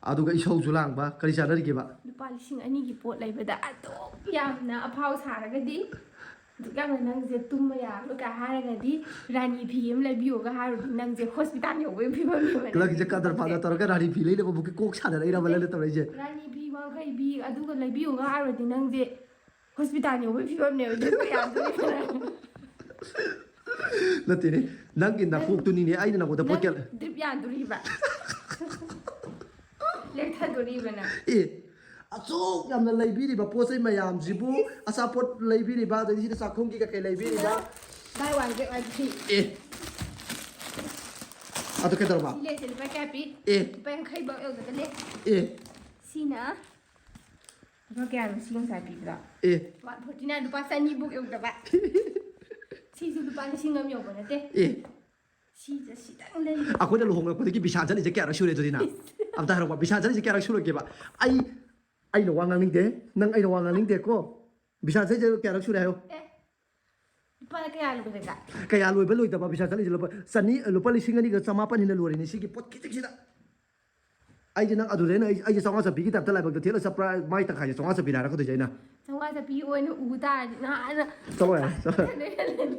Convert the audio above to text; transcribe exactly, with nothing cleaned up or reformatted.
ꯑꯗꯨꯒ ꯏꯁꯧꯁꯨ ꯂꯥꯡꯕ, ꯀꯔꯤ ꯆꯥꯟꯅꯔꯤꯒꯦꯕ? ꯂꯨꯄꯥ ꯂꯤꯁꯤꯡ ꯑꯅꯤꯒꯤ ꯄꯣꯠ ꯂꯩꯕꯗ ꯑꯗꯨꯛ ꯌꯥꯝꯅ ꯑꯐꯥꯎ ꯁꯥꯔꯒꯗꯤ, ꯑꯗꯨꯛ ꯌꯥꯝꯅ ꯅꯪꯁꯦ ꯇꯨꯝꯕ ꯌꯥꯔꯣꯏ ꯀꯥꯏ ꯍꯥꯏꯔꯒꯗꯤ, ꯔꯥꯅꯤ ꯐꯤ ꯑꯃ ꯂꯩꯕꯤꯌꯣꯒ ꯍꯥꯏꯔꯨꯔꯗꯤ ꯅꯪꯁꯦ ꯍꯣꯁꯄꯤꯇꯥꯜ ꯌꯧꯕꯒꯤ ꯐꯤꯕꯝꯅꯦꯕ ꯀꯂꯛꯁꯦ ꯅꯪꯒꯤ ꯀꯗꯔ ꯐꯥꯗꯔ ꯐꯤꯕꯝꯁꯦ꯫ ꯇꯧꯔꯒ ꯔꯥꯅꯤ ꯐꯤ ꯂꯩꯅꯕꯕꯨꯛꯀꯤ ꯀꯣꯛ ꯁꯥꯟꯅꯔꯛꯏꯔꯕ ꯅꯪꯅ ꯇꯧꯔꯛꯏꯁꯦ? ꯔꯥꯅꯤ ꯐꯤ, ꯋꯥꯡꯈꯩ ꯐꯤ ꯑꯗꯨꯒ ꯂꯩꯕꯤꯌꯣꯒ ꯍꯥꯏꯔꯨꯔꯗꯤ ꯅꯪꯁꯦ ꯍꯣꯁꯄꯤꯇꯥꯜ ꯌꯧꯕꯒꯤ ꯐꯤꯕꯝꯅꯦꯕ꯫ ꯗ꯭ꯔꯤꯞ ꯌꯥꯟꯗꯣꯔꯤꯕ ꯅꯪ꯫ ꯅꯠꯇꯦꯅꯦ, ꯅꯪꯒꯤ ꯅꯀꯣꯛꯇꯨꯅꯤꯅꯦ ꯑꯩꯅ ꯅꯪꯉꯣꯟꯗ ꯄꯣꯠ ꯀꯌꯥ ꯅꯪ ꯗ꯭ꯔꯤꯞ ꯌꯥꯟꯗꯣꯔꯤꯕ꯫ ꯂꯦꯛꯊꯗꯣꯔꯤꯕ ꯅꯪ꯫ ꯑꯦ, ꯑꯁꯨꯛ ꯌꯥꯝꯅ ꯂꯩꯕꯤꯔꯤꯕ ꯄꯣꯠ ꯆꯩ ꯃꯌꯥꯝꯁꯤꯕꯨ, ꯑꯆꯥꯄꯣꯠ ꯂꯩꯕꯤꯔꯤꯕ, ꯑꯗꯒꯤ ꯁꯤꯗ ꯆꯥꯛꯈꯨꯝꯒꯤ ꯀꯩꯀꯩ ꯂꯩꯕꯤꯔꯤꯕ, Buy one get one free꯫ ꯑꯦ, ꯑꯗꯨ ꯀꯩꯗꯧꯔꯕ? ꯁꯤ ꯂꯦꯛꯁꯦ ꯂꯨꯄꯥ ꯀꯌꯥ ꯄꯤ? ꯑꯦ, ꯂꯨꯄꯥ ꯌꯥꯡꯈꯩ ꯐꯥꯎ ꯌꯧꯗꯕ ꯂꯦꯛ꯫ ꯑꯦ, ꯁꯤꯅ ꯂꯨꯄꯥ ꯀꯌꯥꯅꯣ ꯁꯤ ꯉꯁꯥꯏ ꯄꯤꯕꯗꯣ? ꯑꯦ, ꯋꯥꯟ ꯐꯣꯔꯇꯤ ꯅꯥꯏꯟ, ꯂꯨꯄꯥ ꯆꯅꯤ ꯐꯥꯎ ꯌꯧꯗꯕ꯫ ꯁꯤꯁꯨ ꯂꯨꯄꯥ ꯂꯤꯁꯤꯡ ꯑꯃ ꯌꯧꯕ ꯅꯠꯇꯦ꯫ ꯑꯦ, ꯁꯤꯁꯦ ꯁꯤꯗꯪ ꯂꯩ꯫ ꯑꯩꯈꯣꯏꯅ ꯂꯨꯍꯣꯡꯂꯛꯄꯗꯒꯤ ꯕꯤꯁꯥꯜ ꯆꯠꯂꯤꯁꯦ ꯀꯌꯥꯔꯛ ꯁꯨꯔꯦ ꯑꯗꯨꯗꯤ ꯅꯪ? ꯑꯝꯇ ꯍꯥꯏꯔꯛꯑꯣ, ꯕꯤꯁꯥꯜ ꯆꯠꯂꯤꯁꯦ ꯀꯌꯥꯔꯛ ꯁꯨꯔꯒꯦꯕ? ꯑꯩ, ꯑꯩꯅ ꯋꯥ ꯉꯥꯡꯅꯤꯡꯗꯦ, ꯅꯪ ꯑꯩꯅ ꯋꯥ ꯉꯥꯡꯅꯤꯡꯗꯦꯀꯣ꯫ ꯕꯤꯁꯥꯜ ꯆꯠꯂꯤꯁꯦ ꯀꯌꯥꯔꯛ ꯁꯨꯔꯦ ꯍꯥꯏꯌꯣ? ꯑꯦ, ꯂꯨꯄꯥ ꯀꯌꯥ ꯂꯣꯏꯔꯒ? ꯀꯌꯥ ꯂꯣꯏꯕ ꯂꯣꯏꯗꯕ ꯕꯤꯁꯥꯜ ꯆꯠꯂꯤꯁꯦ ꯂꯨꯄꯥ ꯆꯅꯤ, ꯂꯨꯄꯥ ꯂꯤꯁꯤꯡ ꯑꯅꯤꯒ ꯆꯃꯥꯄꯟ ꯍꯦꯟꯅ ꯂꯣꯏꯔꯦꯅꯦ ꯁꯤꯒꯤ ꯄꯣꯠ ꯈꯤꯖꯤꯛꯁꯤꯗ꯫ ꯑꯩꯁꯦ ꯅꯪ ꯑꯗꯨꯗꯩꯅ ꯑꯩ, ꯑꯩꯁꯦ ꯆꯥꯝꯃꯉꯥ ꯆꯠꯄꯤꯒꯤ ꯇꯥꯏꯞꯇ ꯂꯥꯏꯕꯛꯇ ꯊꯦꯠꯂ ꯆꯠꯄ꯭ꯔꯥ? ꯃꯥꯏ ꯇꯪꯈꯥꯏꯁꯦ ꯆꯥꯝꯃꯉꯥ ꯆꯠꯄꯤꯅꯦ ꯍꯥꯏꯔꯛꯀꯗꯣꯏꯁꯦ ꯑꯩꯅ꯫ ꯆꯥꯝꯃꯉꯥ ꯆꯠꯄꯤ ꯑꯣꯏꯅ ꯎ ꯇꯥꯔꯗꯤ ꯅꯍꯥꯟꯅ ꯆꯠꯂꯣ ꯌꯥꯔꯦ, ꯆꯠꯂꯣ꯫ ꯂꯩꯔꯝꯃꯅꯤ꯫